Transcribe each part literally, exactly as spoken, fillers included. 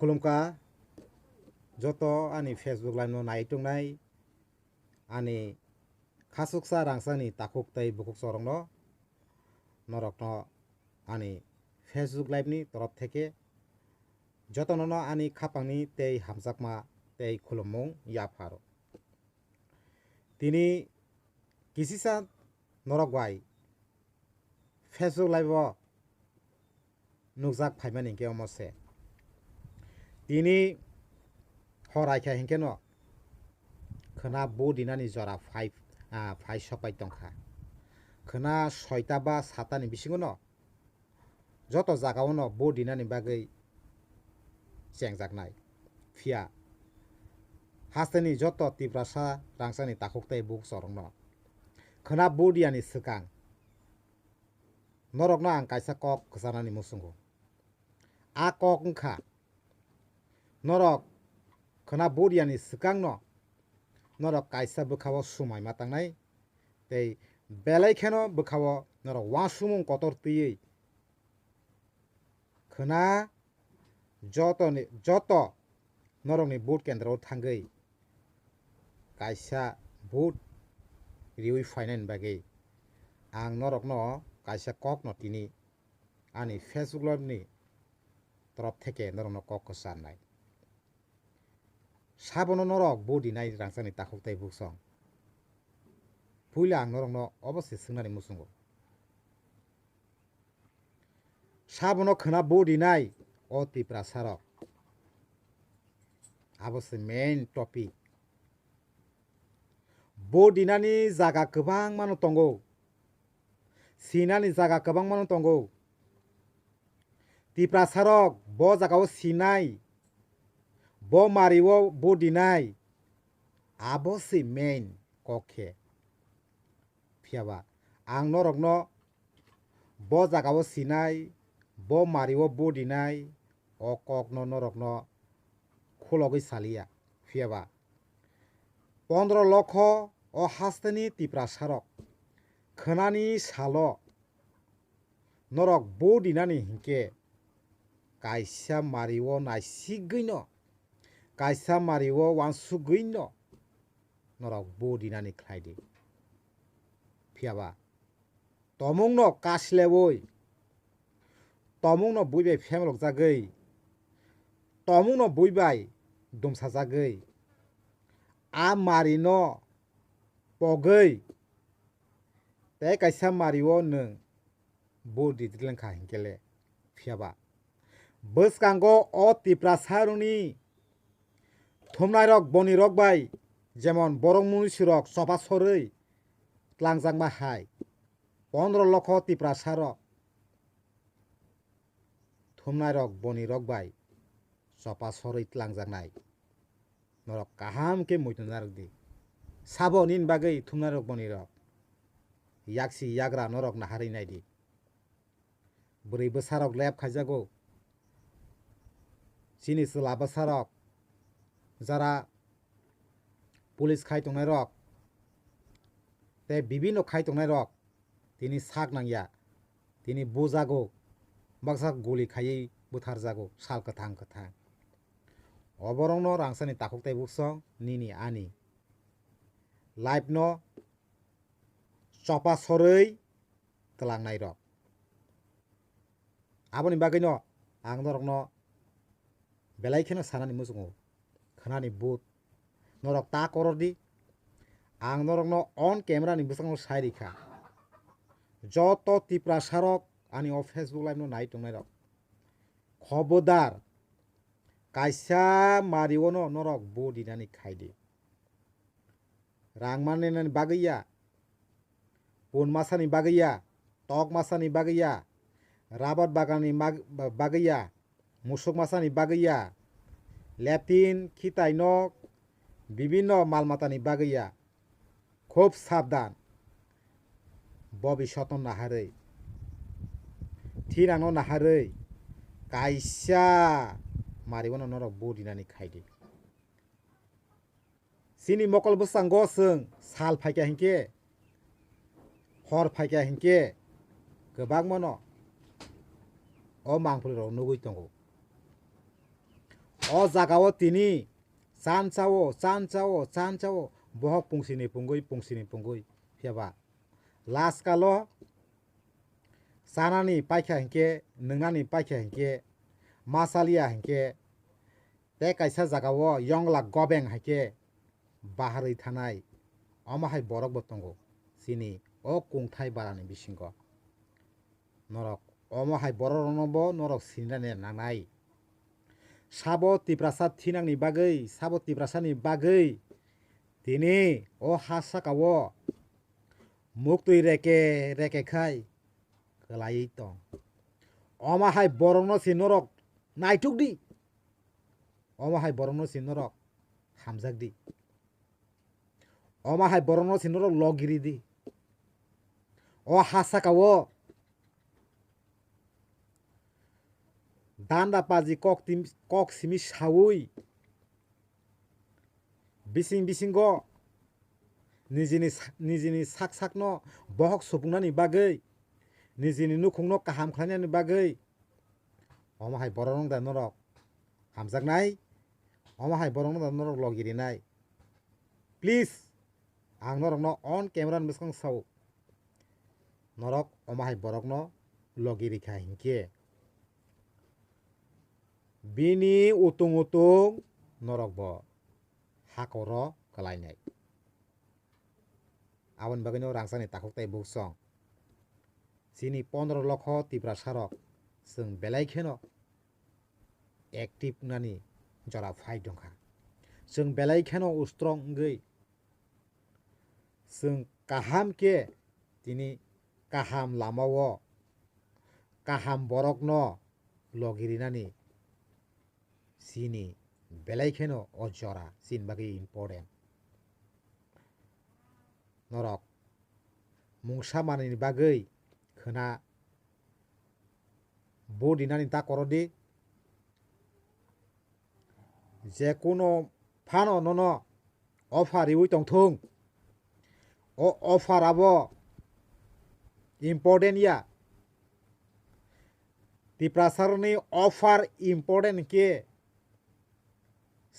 Khulumkha joto ani Facebook live no nai tongnai ani khasuksa rangchakni takhuk tei bukhuk chorokno, norokno ani Facebook live ni torof theke jotono no ani khapangni tei hamjakma tei khulummung yapharo. Tini kisisa norok bai Facebook live o nukjak phaimani hinkhe omo se. Tini hor aikha hinkhe no khwna bo dinani jora phai, ah, phai sokpai tongkha. Khwna soita ba satani bisingo no joto jagao no bo dinani bagwi chengjaknai. Phiya hasteni joto Tiprasa rangchakni takhuk tei bukhuk chorokno khwna bo diyani swkang norokno ang kaisa kok kwchanani muchungo. A kok wngkha, norok khwna bo diyani swkangno norok kaisa bwkhao swmai ma tangnai, tei belai kheno bwkhao norok uansukmung kotor twiwi khwna jotoni, joto norokni vote kendro o thangwi kaisa vote riwi phainani bagwi ang norokno kaisa kokno tini ani Facebook live ni torof theke norokno kok kwcharnai. Sabono norok bo dinai rangchakni takhuk tei bukhuk chorok? Puila ang norokno obo se swngnani muchungo. Sabono khwna bo dinai o Tiprasarok? Abo se main topic. Bo dinani jaga kwbangmano tongo. Sinani jaga kwbangmano tongo. Tiprasarok bo jagao sinai, bo mario bo dinai, abo se main kok khe. Phiyaba ang norokno bo jagao sinai, bo mario bo dinai, o kokno norokno khulogwi saliya. Phiyaba pondro lokho o hasteni Tiprasarok khwnani salo norok bo dinani hinkhe kaisa mario naisigwino, kaisa mario uansukgwino norok bo dinani khlai di. Phiyaba tomungno kaslewoi, tomungno bui bai phemelokjagwi, tomungno bui bai dumsajagwi, a marino pogwi tei kaisa mario nwng bo di lengkha hinkhe le. Phiyaba bwskango o Tiprasarokni thumnairok bonirok bai, jemon borok munisirok chopa sorwi tlangjakma hai, pondro lokho Tiprasarok thumnairok bonirok bai chopa sorwi tlangjaknai. Norok kaham khe muitu narwk di. Sabo nini bagwi thumnairok bonirok, yaksi yagra norok naharwi nai di. Bwrwi bwsarok lep khaijago. Chini chwla bwsarok, jara police khai tongnairok tei bibinno khai tongnairok tini sak nangya, tini bujago, baksa guli khaiwi butharjago sal kwthang kwthang. Oborokno rangchakni takhuk tei bukhuk chorok nini ani life no chopa sorwi twlangnai rok. Aboni bagwino ang norokno belai kheno sanani muchungo, khwnani but norok ta koror di. Ang norokno on camera ni bwskango sai rikha, joto Tiprasarok ani o Facebook live no nai tongnai rok, khobodar kaisa mario no norok bo dinani khai di. Rang manenani bagwi ya, pun masani bagwi ya, tok masani bagwi ya, rabar baganni mag-, ba-, bagwi ya, musuk masani bagwi ya, leptin, khitai nok, bibinno mal matani bagwi ya. Khub sabdan, bobisotno naharwi, thinangno naharwi, kaisa mariwano norok bo dinani khai di. Chini mokol bwskango chwng sal phaikha hinkhe, hor phaikha hinkhe, kwbangmano o mangpili rok nugwi tongo. O jaga o tini chan chao, chan chao, chan chao, bohok pungsini pungwi, pungsini pungwi. Phiya ba last kalo chanani paikha hinkhe, nwngnani paikha hinkhe, ma chaliya hinkhe, tei kaisa jaga o yongla gobeng hai khe baharwi thanai, omo hai borok bo tongo chini o kungthai barani bisingo. Norok omo hai borok rokno bo norok sinina nangnai. Sabo Tiprasa thinangni bagwi, sabo Tiprasani bagwi tini o ha saka o muktwi reke reke khai kwlaiwi tong. Omo hai borokno se norok naituk di. Omo hai borokno se norok hamjak di. Omo hai borokno se norok logiri di. O ha saka o danda paji kok tim-, kok simi saui bising bisingo nijini sa-, nijini sak sakno bohok supungnani bagwi, nijini nukhungno kaham khlainani bagwi, omo hai borok rok da norok hamjaknai, omo hai borok rok da norok logirinai. Please, ang norokno on camera ni bwskang sao, norok omo hai borokno logirikha hinkhe bini utung utung norok bo hakoro kwlainai. Aboni bagwino rangchakni takhuk tei buksong chini pondro lokho Tiprasarok chwng belai kheno active wngnani jora phai tongkha. Chwng belai kheno strong wngwi chwng kaham khe tini kaham lamao kaham borokno logirinani chini belai kheno o jora chini bagwi important. Norok mungsa manwini bagwi khwna bo dinani ta koro di. Je kuno phano nono offer riwi tongthung. O offer abo important ya. Tiprasarni offer important khe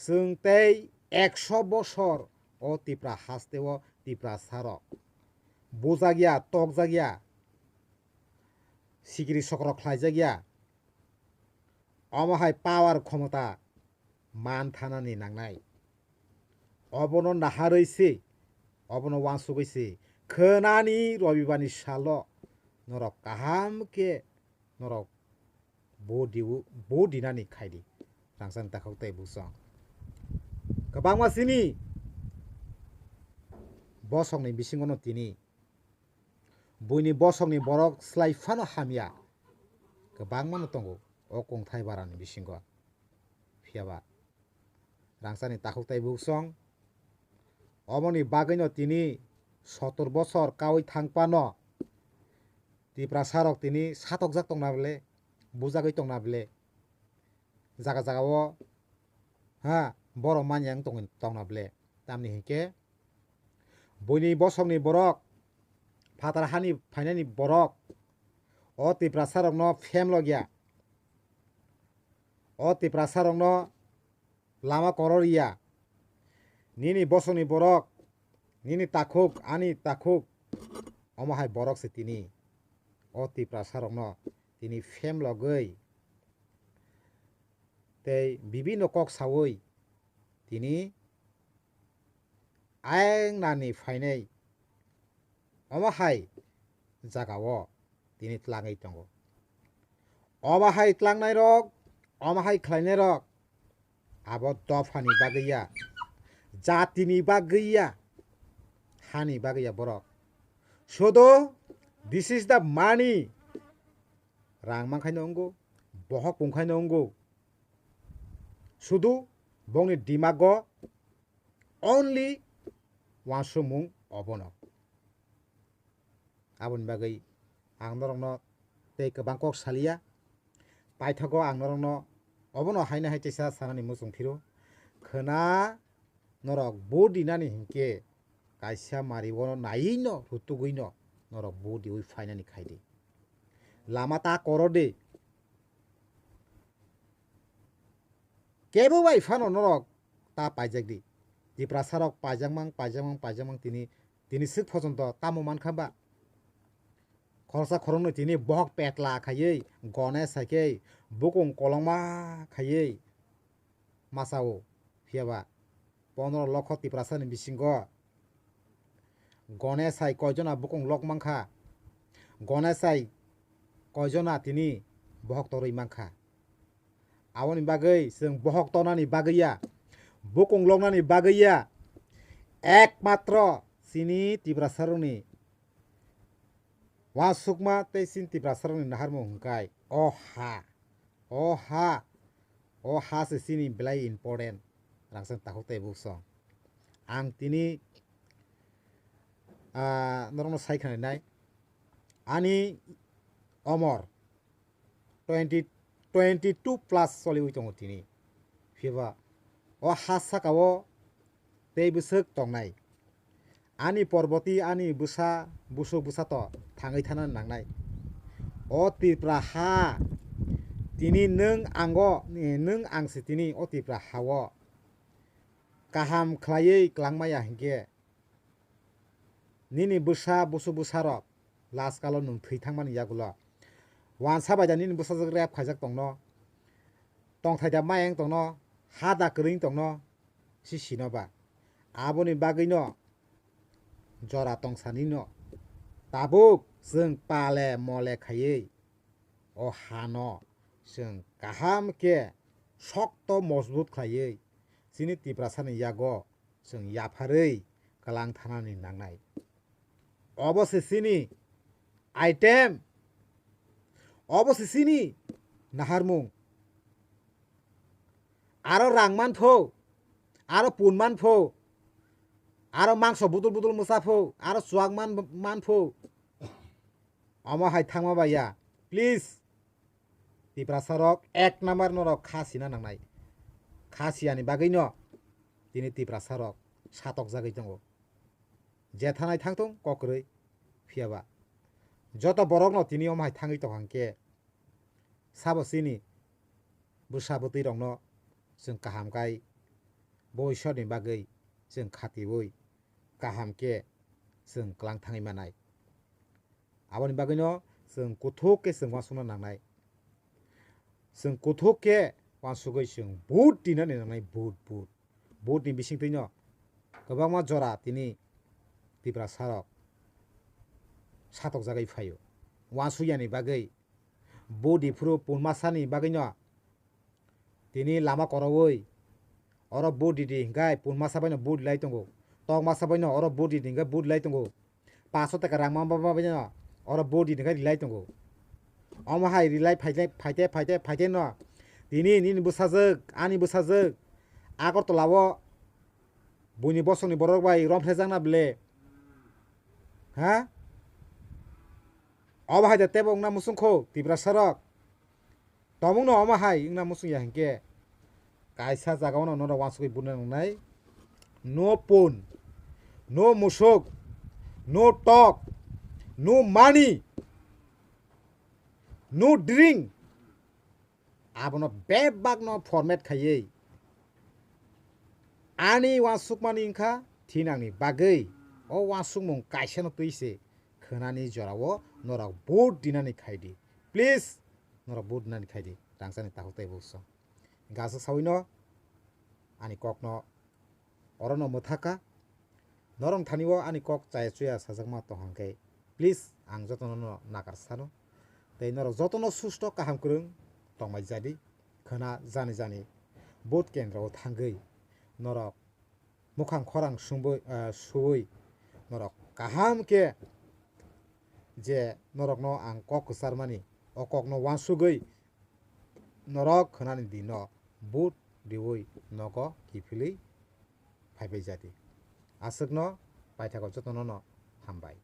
chwng tei ekso bosor o Tipra haste o Tiprasarok bujak ya, tokjak ya, sikiri sokro khlaijak ya. Omo hai power khomota man thanani nangnai. Obono naharwi se, obono uansugwi se, khwnani Robibani salo norok kaham khe norok bo diu, bo dinani khaidi. Rangchakni takhuk tei buksong. Kwbangma chini bosongni bisingono tini buini bosongni borok slai phano hamya kwbangmano tongo o kungthai barani bisingo. Phiya ba rangchakni takhuk tei buksong, oboni bagwino tini sotor bosor kaui thang phano Tiprasarok tini satokjak tongna bwle, bujagwi tongna bwle, jaga jaga o, ha, borok manya wng tongwi tongna bwle. Tamni hinkhe buini bosongni borok, phatar hani phainani borok, o Tiprasarokno phemlokya, o Tiprasarokno lama koror ya. Nini bosongni borok, nini takhuk, ani takhuk, omo hai borok se tini o Tiprasarokno tini phemlogwi tei bibino kok saui tini ayang nani phainai omo hai jagao tini tlangwi tongo. Omo hai tlangnai rok, omo hai khlainai rok abo dophani bagwi ya, jatini bagwi ya, hani bagwi ya borok. Sudu, this is the money. Rang mankhaino wngo, bohok pungkhaino wngo. Sudu bongni dimago only uansukmung obono. Aboni bagwi ang norokno tei kwbang kok saliya. Paithago ang norokno obono haino hai teisa sanani muchung phiro. Khwna norok bo dinani hinkhe kaisa mari bono naiwi no rutugwi no norok bo diwi phainani khaidi. Lama ta koro de. Kebo bai phano norok ta paijak di. Tiprasa rok paijak mang, paijak mang, paijak mang tini, tini swk phojonto tamo mankha ba? Khoroksa khoroknwi tini bohok petla khaiwi, gone saikhe bukung kolokma khaiwi masa-o. Phiya ba pondro lokho Tiprasani bisingo gone sai koijona bukung lok mankha? Gone sai koijona tini bohok torwi mankha? Aboni bagwi chwng bohok tornani bagwi ya, bukung loknani bagwi ya, ekmatro chini Tiprasarokni uansukma tei chini Tiprasarokni naharmung hwnkhe o ha, o ha, o ha se chini belai important. Rangchak takhuk tei buksong. Ang tini, ah, norokno sai khnainai. Ani omor twenty, twenty two plus choliwi tongo tini. Phiya ba o ha saka-o tei bwswk tongnai. Ani porboti ani bwsa, busuk bwsa to thangwi thana nangnai. O Tipra ha, tini nwng ango, nwng ang se tini o Tipra ha-o kaham khlaiwi kwlangmaya hinkhe, nini bwsa, busuk bwsarok last kalo nwng thwi thangmani yagulo. Wansa bai da nini bwsajwk rep khaijak tongno, tongthai da mayeng tongno, ha da kwrwng tongno, si sino ba. Aboni bagwino jora tongsanino tabuk chwng pale mole khaiwi o hano chwng kaham khe sokto mojbut khlaiwi chini Tiprasani yago chwng yapharwi kwlang thanani nangnai. Obo se chini item, obo se chini naharmung. Aro rang man pho, aro pun man pho, aro mangso budul budul mwsa pho, aro chuak man, man pho. Omo hai thangma bai ya. Please, Tiprasa rok ek number norok kha sina nangnai. Kha siyani bagwi no tini Tiprasa rok satok jagwi tongo. Je thanai thangthung kok kwrwi, phiya ba joto borok no tini omo hai thangwi tong hang khe sabo chini bwsa bwtwi rok no chwng kaham khai bo Ishwar ni bagwi chwng khatiwi kaham khe chwng kwlang thangwi manai. Aboni bagwino chwng kuthuk khe chwng uansukna nangnai. Chwng kuthuk khe uansugwi chwng vote dinani nangnai, vote, vote. Vote ni bisingtwino kwbangma jora tini Tiprasa rok satokjagwi phaio. Uansuk yani bagwi vote diphuru pun masani bagwino tini lama koroui oro vote ridi hinkhe pun masa baino vote rilai tongo, tok masa baino oro vote ridi hinkhe vote rilai tongo, paso taka rang ma baino oro vote ridi hinkhe rilai tongo. Omo hai rilai phaite phaite phaite no tini nini bwsajwk ani bwsajwk Agartala o buini bosongni borok bai romphrejakna bele, ha? Obo hai de tebo wngna muchungkho Tiprasa rok. Tomungno omo hai wngna muchung ya hinkhe kaisa jagao no norok uansugwi buna nangnai. No pun, no musuk, no tok, no money, no drink. Abono bebakno format khaiwi ani uansukmani wngkha thinangni bagwi o uansukmung kaisano twi se khwnani jorao norok vote dinani khaidi. Please, norok vote dinani khaidi. Rangchakni takhuk tei buksong. Gasa sawino ani kokno orono mwthaka. Norok thani o ani kok chaya chuya sajakma tong hang khe, please, ang jotono no nakar sano. Tei norok jotono susto kaham kwrwng tongmai jadi. Khwna jani jani vote kendro o thangwi norok mukhang khorang sungwi, ah, suwi norok kaham khe je norokno ang kok kwcharmani, o kokno uansugwi norok khwnani dino vote riwi nogo kiphilwi phaibai jadi. Aswkno paithago jotono no hambai.